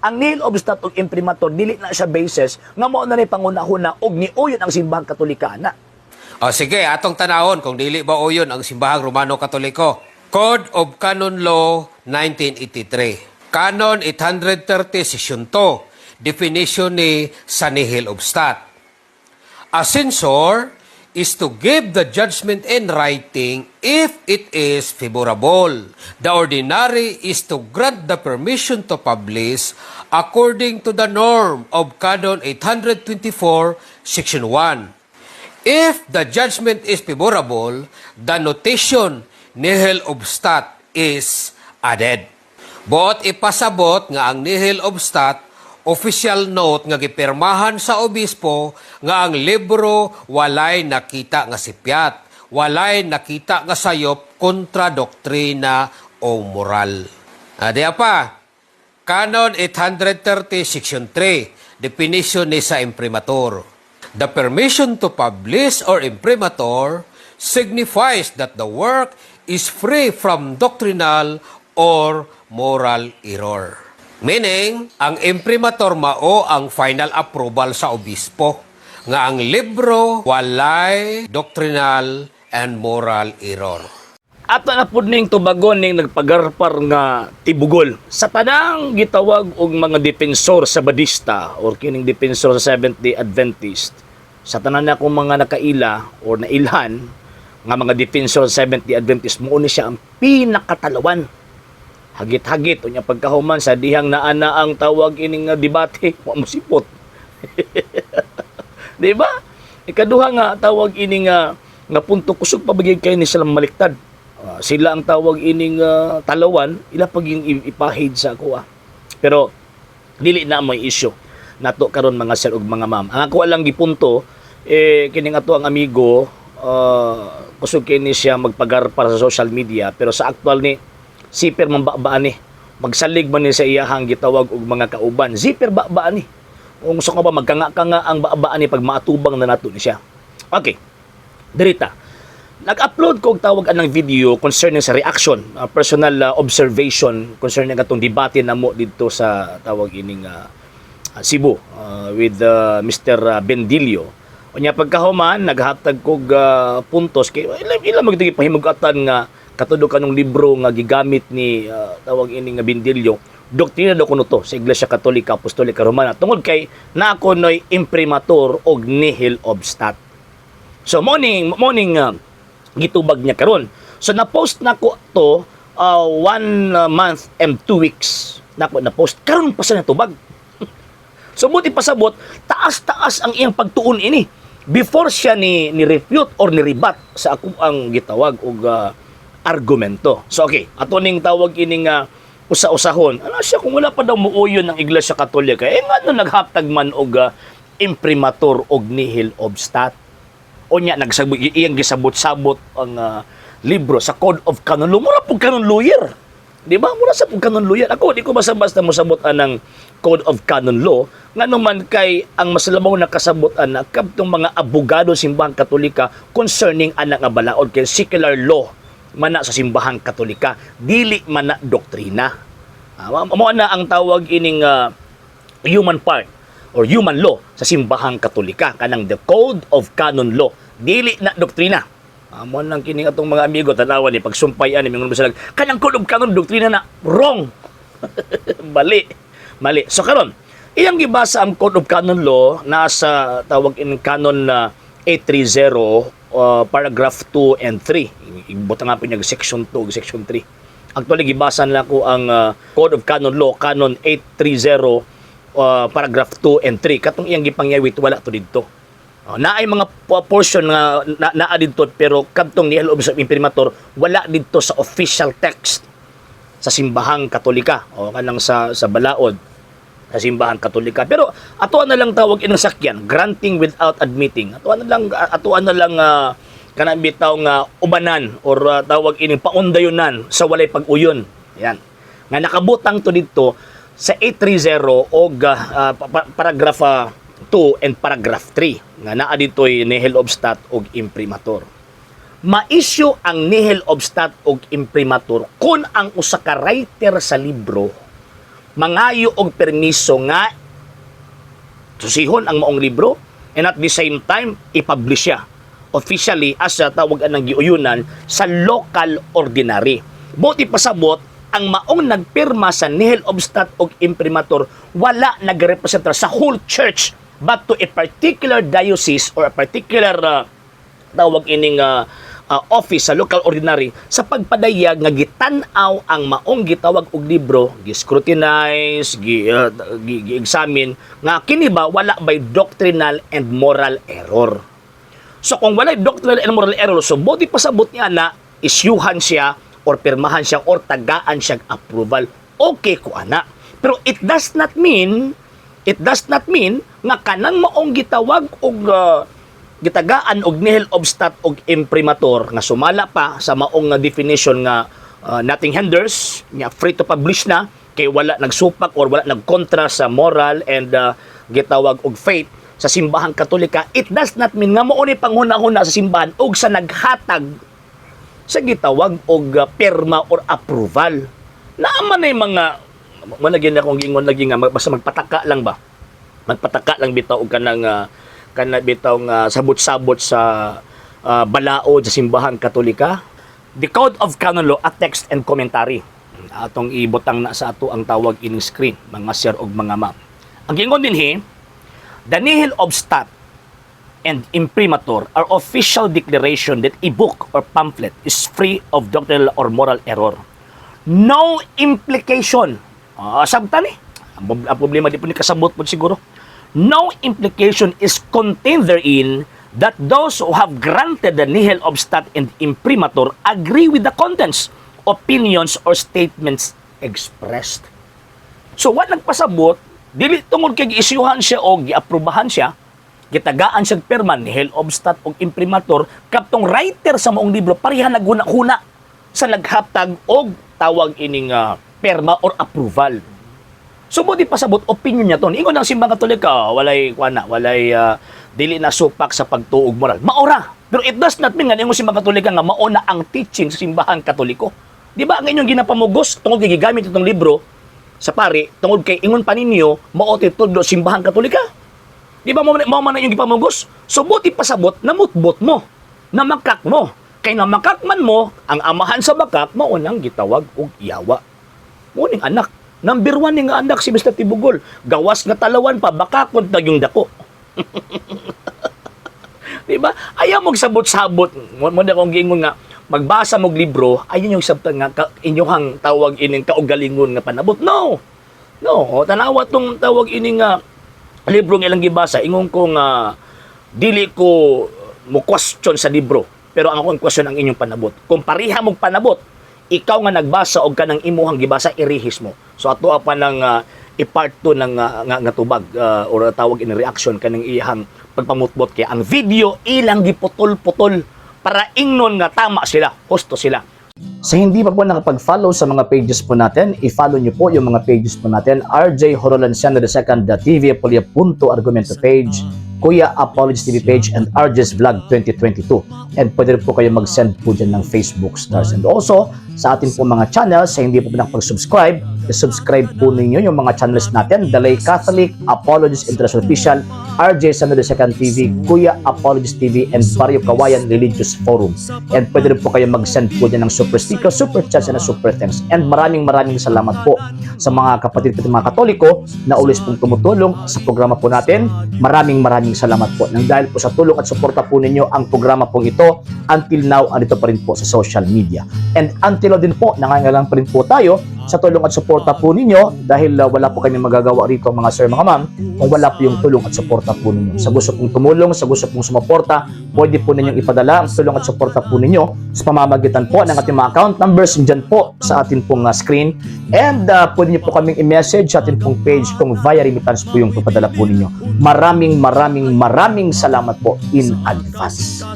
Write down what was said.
Ang nihil obstat ug imprimatur, dili na siya basis nga mao na ni pangunahuna og niuyon ang Simbahang Katolika na. O sige, atong tanawon kung dili ba uyon ang Simbahang Romano Katoliko. Code of Canon Law 1983. Canon 830 Section 2. Definition ni sa nihil obstat. A censor is to give the judgment in writing if it is favorable. The ordinary is to grant the permission to publish according to the norm of Canon 824, Section 1. If the judgment is favorable, the notation "nihil obstat" is added. Buot ipasabot nga ang nihil obstat, official note nga gipirmahan sa obispo nga ang libro walay nakita nga sipyat, walay nakita nga sayop kontra doktrina o moral. Diya pa, Canon 830, Section 3, definition ni sa imprimatur. The permission to publish or imprimatur signifies that the work is free from doctrinal or moral error. Meaning, ang imprimatur mao ang final approval sa obispo nga ang libro walay doctrinal and moral error. Ato na pud ning tubagon ning nagpagarpar nga tibugol. Sa tanang gitawag og mga defensor sa Badista or kining defensor sa Seventh-day Adventist, sa tanan na akong mga nakaila or nailhan nga mga defensor sa Seventh-day Adventist, mao ni siya ang pinakatalawan. Hagit-hagit unya pagkahuman sa dihang naa na ang tawag ining nga debate, wa mo sipot. Di ba? Ikaduha nga tawag ini nga nga punto, kusog pa bagay kay ni sila maliktad. Sila ang tawag ining talawan, ila paging ipahid sa ako ah. Pero dili na may issue nato karon, mga sir ug mga ma'am. Ang ako lang gipunto eh kining ato ang amigo, kusog kini siya magpagarpar sa social media, pero sa actual ni zipper man ba ni, magsalig man ni sa iyahang gitawag og mga kauban, zipper ba ni. Kung gusto ko ba magkanga-kanga ang ba ni pag maatubang na nato ni siya. Okay. Dirita. Nag-upload ko og tawag anang video concerning sa reaction, personal observation concerning atong debate namo didto sa tawag ining Cebu with Mr. Bendilio. Unya pagkahuman naghatag kog puntos kay ila ila magdigi pahimugatan nga katudo kanong libro nga gigamit ni tawag ini nga Bendilio, doktrina daw kuno to sa Iglesia Katolika Apostolika Romana tungod kay naa kunoy imprimatur og nihil obstat. So morning morning gitubag niya karon. So na-post na ko to 1 month and 2 weeks nako na-post, karon pa siya natubag. So buti pasabot, taas-taas ang iyang pagtuon ini before siya ni refute or ni rebut sa ako ang gitawag og argumento. So okay, ato ning tawag ining usa-usahon. Ano siya kung wala pa daw muuyon ng Iglesia Katolika, eh ngano naghaptag man og imprimatur og nihil obstat? Unya nagsabot iyang gisabot-sabot ang libro sa Code of Canon Law. Mura pud canon lawyer. Di ba? Mura sa pud canon lawyer. Ako di ko basta-basta mosabot anang Code of Canon Law ngano man kay ang mas labaw na kasabot ana kadtong mga abogado Simbahang Katolika concerning ana nga balaod, kay secular law man na sa Simbahang Katolika, dili man na doktrina. Mao na ang tawag ining human part or human law sa Simbahang Katolika, kanang the Code of Canon Law, dili na doktrina. Amo nang kining atong mga amigo, tanawa ni pagsumpay ani mingon sila kanang Code of Canon doktrina na. Wrong, mali, mali. So karon iyang gibasa ang Code of Canon Law, nasa tawag in Canon na 830 paragraph 2 and 3. Ibutang nga po niya section 2 ug section 3. Actually gibasa na ko ang Code of Canon Law, Canon 830 paragraph 2 and 3. Katong iyang gipangyawit, wala to didto. Naay mga portion nga naa didto, pero kadtong nihil sa imprimatur wala didto sa official text sa Simbahang Katolika o kanang sa balaod sa Simbahang Katolika. Pero ato na lang tawag inang sakyan, granting without admitting. Ato na lang kanang bitaw nga ubanan or tawag ining paundayunan sa walay pag-uyon. Yan. Nga nakabutang to didto sa 830 og paragraph 2 and paragraph 3 nga naa dito'y nihil obstat og imprimatur. Ma-issue ang nihil obstat og imprimatur kung ang usa ka writer sa libro Mangayo og permiso nga susihon ang maong libro and at the same time i-publish siya officially as a tawag anang giuyunan sa local ordinary. Buot ipasabot, ang maong nagpirma sa nihil obstat og imprimatur wala nagrepresentar sa whole church but to a particular diocese or a particular tawag ining office sa local ordinary sa pagpadayag nga gitan-aw ang maong gitawag og libro, gi-scrutinize, gi-examine nga kini ba wala bay doctrinal and moral error. So kung walay doctrinal and moral error, so buot pasabot niya na isyuhan siya or pirmahan siya or tagaan siya approval. Okay ko ana. Pero it does not mean nga kanang maong gitawag og gitagaan og nihil obstat og imprimatur nga sumala pa sa maong nga definition nga nothing hinders nga free to publish na kay wala nagsupak or wala nagkontra sa moral and gitawag og faith sa Simbahang Katolika, it does not mean nga mao ni panghuna-huna sa simbahan og sa naghatag sa gitawag og pirma or approval. Naa man ay mga mo na gyud akong gingon lagi nga basta magpataka lang ba, magpataka lang bitaw og kanang kana bitaw nga sabot-sabot sa balaod sa Simbahang Katolika. The Code of Canon Law, a text and commentary. Atong ibutang na sa ato ang tawag ining screen, mga sir og mga ma'am. Ang gingon dinhi, the nihil obstat and imprimatur are official declaration that a book or pamphlet is free of doctrinal or moral error. No implication. Ah, sabtan eh. Ang problema, di po ni kasabot po siguro. No implication is contained therein that those who have granted the nihil obstat and imprimatur agree with the contents, opinions, or statements expressed. So, what nagpasabot, dili tungod kay giisyuhan siya o giaprobahan siya, gitagaan siya pirma, nihil obstat og imprimatur, kaptong writer sa maong libro, pareha naghuna-huna sa naghatag og tawag ining perma or approval. So buot pasabot, opinion niya to. Ingon ang Simbang Katolika, walay kuan na, walay dili na supak sa pagtuog moral. Maora. Pero it does not mean nga ingon Simbang Katolika nga mao na ang teaching sa Simbahan Katoliko. Di ba ang inyong ginapamugos tungod kay gigamit itong libro sa pari tungod kay ingon pa ninyo mao titudlo Simbahan Katolika? Di ba mao man ang inyong gipamugos? So buot pasabot, namutbot mo, namakak mo. Kay namakak man mo, ang amahan sa makak mao nang gitawag og yawa. Mo ning anak. Number one ni nga anak si Mr. Tibugol. Gawas nga talawan pa, bakakon yung dako. Di ba? Ayaw mong sabot-sabot. Mo na kong giingon nga, magbasa mog libro, ayun yung sabtan nga ka, inyuhang tawag ining kaugalingon nga panabot. No! No, o, tanawa tong tawag ining nga libro nga ilang gibasa. Ingon ko nga dili ko mo question sa libro. Pero ang akong question, ang inyong panabot. Kung pareha mong panabot, ikaw nga nagbasa og kanang imuhang gibasa, irihis mo. So ato pa ng i-part 2 ng nga tubag or tawag in reaction kaning iyang pagpamutbot kay ang video ilang giputol-putol para ingnon nga tama sila, husto sila. Sa hindi pa po nakapag-follow sa mga pages po natin, i-follow nyo po yung mga pages po natin. RJ Horolanciano II, the TV Apolia Punto Argumento page, Kuya Apologies TV page, and RJ's Vlog 2022. And pwede rin po kayo mag-send po dyan ng Facebook stars. And also, sa atin po mga channels, sa hindi po nakapag-subscribe, i-subscribe po ninyo yung mga channels natin: The Lay Catholic, Apologies International Official, RJ Samuel II TV, Kuya Apologies TV, and Barrio Kawayan Religious Forum. And pwede rin po kayo mag-send po dyan ng super sticker, super chats, and super thanks. And maraming maraming salamat po sa mga kapatid po mga Katoliko na always pong tumutulong sa programa po natin. Maraming maraming salamat po. Nang dahil po sa tulong at suporta po ninyo, ang programa pong ito until now andito pa rin po sa social media. And until now din po, nangangailangan pa rin po tayo sa tulong at suporta po ninyo dahil wala po kami magagawa rito, mga sir, mga ma'am, kung wala po yung tulong at suporta po ninyo. Sa gusto pong tumulong, sa gusto pong sumuporta, pwede po ninyong ipadala ang tulong at suporta po ninyo sa pamamagitan po ng ating mga account numbers dyan po sa ating pong screen. And pwede niyo po kaming i-message sa ating pong page kung via remittance po yung papadala po ninyo. Maraming maraming maraming salamat po in advance.